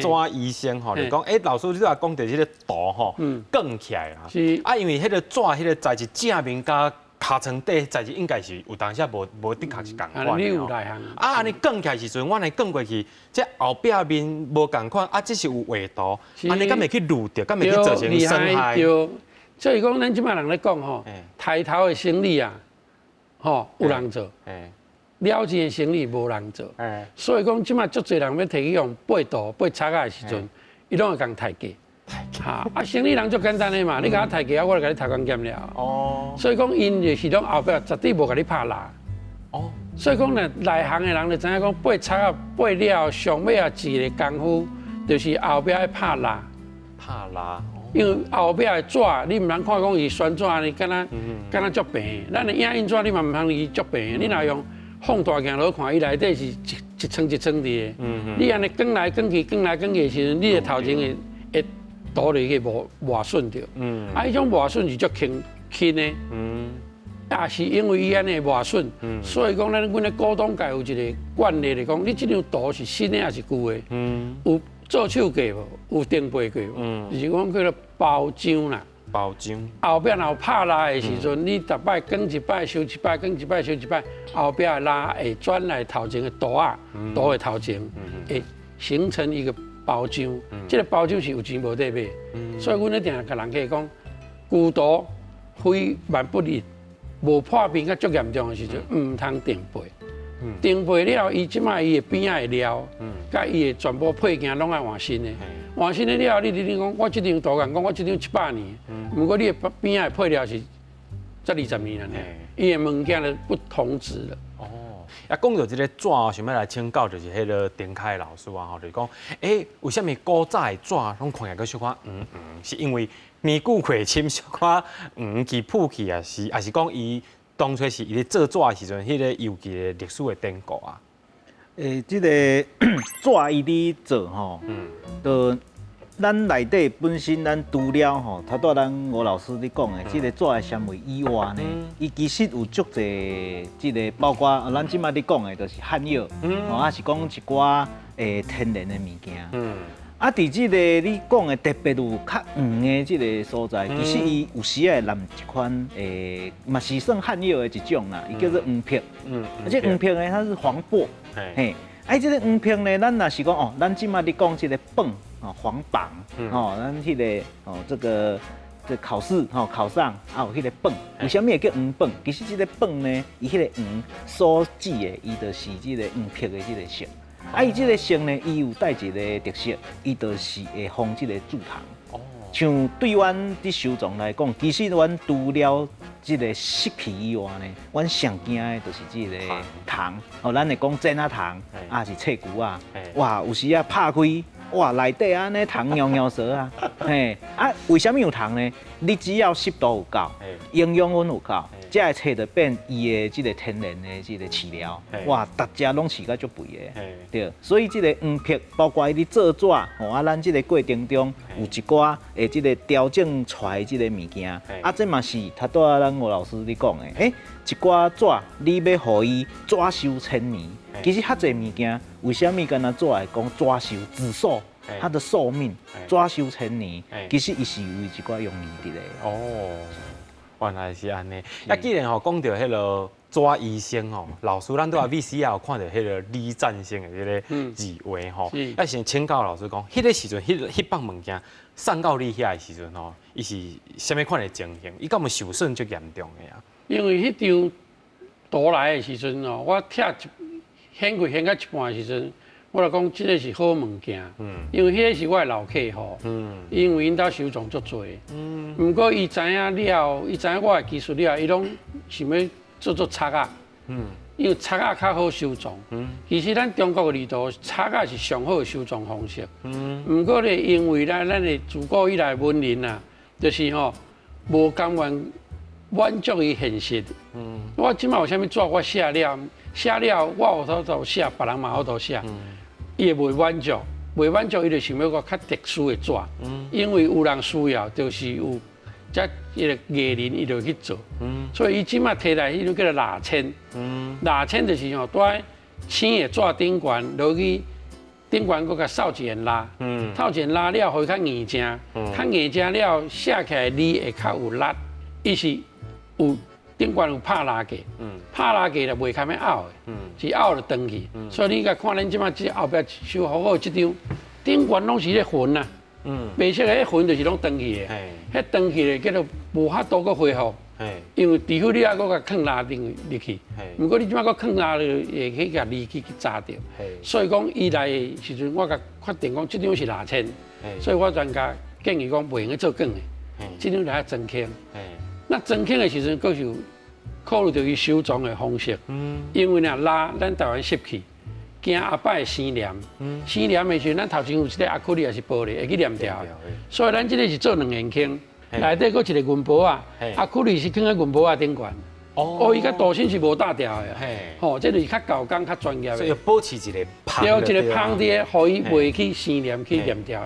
紙醫生吼，就講，欸，老師你拄仔講著這个圖吼，卷起來啦。啊，因為彼个紙彼个材質正面佮尻川底材質應該是有當時無無的確是仝款的吼。啊，按呢捲起來時陣，我按呢捲過去，這後壁面無仝款，啊，這是有畫圖，按呢敢會去濾著，敢會去造成損害？對，所以講，咱這擺人咧講吼，刣頭的生理啊，吼有人做，了錢的生理無人做。所以講，這擺足濟人欲提去用背圖、背冊仔的時陣，伊攏會共刣價。哈，啊，生理人足簡單的嘛，你共我刣價啊，我就共你偷工減料。所以講，𪜶就是攏後壁絕對無共你拍蠟。所以講呢，內行的人就知影講，背冊仔背了上尾仔一个功夫，就是後壁愛拍蠟。拍蠟。因為後壁的紙，你毋通看講伊宣紙按呢，敢若敢若足平。咱的影印紙你嘛毋通伊足平。你若用放大鏡落看，伊內底是一一層一層佇的。你按呢捲來捲去，捲來捲去的時陣，你的頭前會會塗落去磨磨損著。啊，彼種磨損是足輕輕的。也是因為伊按呢磨損，所以講咱阮咧古董界有一个慣例來講，你這張圖是新的還是舊的？有做手過無？有釘背過無？就是講叫做包漿啦。包漿。後壁若有拍蠟的時陣，你逐擺捲一擺，收一擺，捲一擺，收一擺，後壁的蠟會轉來頭前的圖仔，圖的頭前會形成一個包漿。這个包漿是有錢無得買，所以阮咧定定共人客講，舊圖非萬不得，無破病佮足嚴重的時陣，毋通釘背。釘背了，伊這擺伊的邊仔的料，佮伊的全部配件攏愛換新的。換新的了後，你你講我這張圖共講，我這張100年，毋過你的邊仔的配料是才20年了呢，伊的物件就不同質了。哦，啊，講著這个紙，想欲來請教就是彼个丁凱老師啊，吼，就是講，欸，為啥物古早的紙攏看起來閣小可黃黃？是因為年久歲深小可黃去殕去啊？是，還是講伊當初是伊咧做紙的時陣，彼个有一个歷史的典故啊？欸，這个紙伊佇做吼，就咱內底本身咱除了吼，頭拄咱吳老師咧講的，這个紙的纖維以外呢，伊其實有足濟這个，包括咱這擺咧講的，就是漢藥，吼，抑是講一寡天然的物件。啊，佇這个你講的特別有較黃的這个所在，其實伊有時會淋一款嘛是算漢藥的一種啦，伊叫做黃柏。而且黃柏呢，它是黃柏。嘿，啊，這个黃柏呢，咱若是講哦，咱這擺咧講這个榜哦，黃榜哦，咱彼个哦，這个這考試吼考上啊有彼个榜，為啥物會叫黃榜？其實這个榜呢，伊彼个黃所指的，伊就是這个黃柏的這个色。啊，伊這个色呢，伊有帶一个特色，伊就是會防這个蛀蟲。像對阮佇收藏來講，其實阮除了這个濕氣以外呢，阮上驚的就是這个蟲。哦，咱會講剪仔蟲，抑是冊龜仔。哇，有時啊拍開，哇，內底按呢蟲蟯蟯趖啊。嘿，啊，為啥物有蟲呢？你只要濕度有夠，營養分有夠，才會冊就變伊的這个天然的這个飼料。哇，逐隻攏飼甲足肥的。對，所以這个黃柏，包括伊咧做紙，吼啊，咱這个過程中有一寡的這个調整出來這个物件，啊，這嘛是頭拄仔咱吳老師咧講的，欸，一寡紙你欲予伊紙壽千年，其實較濟物件，為啥物敢若紙會講紙壽紙壽？它的壽命紙壽千年，其實伊是有一寡用意佇咧。哦，原來是按呢。啊，既然吼講著彼个紙醫生吼，老師，咱拄仔 VCR 有看著彼个李占先的彼个字畫吼，啊，先請教老師講，彼个時陣，彼彼放物件送到你遐的時陣吼，伊是啥物款的情形？伊敢有受損足嚴重的啊？因為彼張圖來的時陣吼，我拆一掀開掀到一半的時陣，我就講這个是好物件，因為彼个是我的老客戶，因為𪜶兜收藏足濟，毋過伊知影了，伊知影我的技術了，伊攏想欲做做冊仔，因為冊仔較好收藏。其實咱中國的字圖冊仔是上好的收藏方式。毋過咧，因為咧，咱的自古以來文人啊，就是吼無甘願滿足於現實。我這擺有啥物紙，我寫了，寫了，我有法度寫，別人嘛有法度寫。伊會袂滿足，袂滿足，伊就想欲閣較特殊的紙。因為有人需要，就是有這彼个藝人，伊就去做。所以伊這擺提來，彼種叫做蠟鉛。蠟鉛就是吼，佇咧青的紙頂懸落去，頂懸閣共掃一遍蠟，掃一遍蠟了，予伊較硬淨，較硬淨了寫起來字會較有力。伊是有頂懸有拍蠟過，拍蠟過就袂較欲拗的，是拗就斷去。所以你共看咱這擺這後壁收好好這張，頂懸攏是咧痕啊，白色的彼痕就是攏斷去的，彼斷去的叫做無法度閣恢復。因為除非你猶閣共囥蠟頂入去，毋過你這擺閣囥蠟就會去共字去紮著。所以講伊來的時陣，我共確定講這張是蠟鉛，所以我專家建議講袂用閣做捲的，這張來裝框。那裝框的時陣，閣是有考慮著伊收藏的方式。因為若蠟咱台灣濕去，驚後擺會生黏，生黏的時陣，咱頭前有一個阿克力抑是玻璃會去黏掉。所以咱這个是做兩面框。內底閣一個銀箔仔，阿庫里是囥佇銀箔仔頂懸。哦，伊佮鍍鋅是無搭掉的。吼，這就是較厚工、較專業的。所以保持一個芳。對，一個芳佇咧，予伊袂去生黏、去黏掉。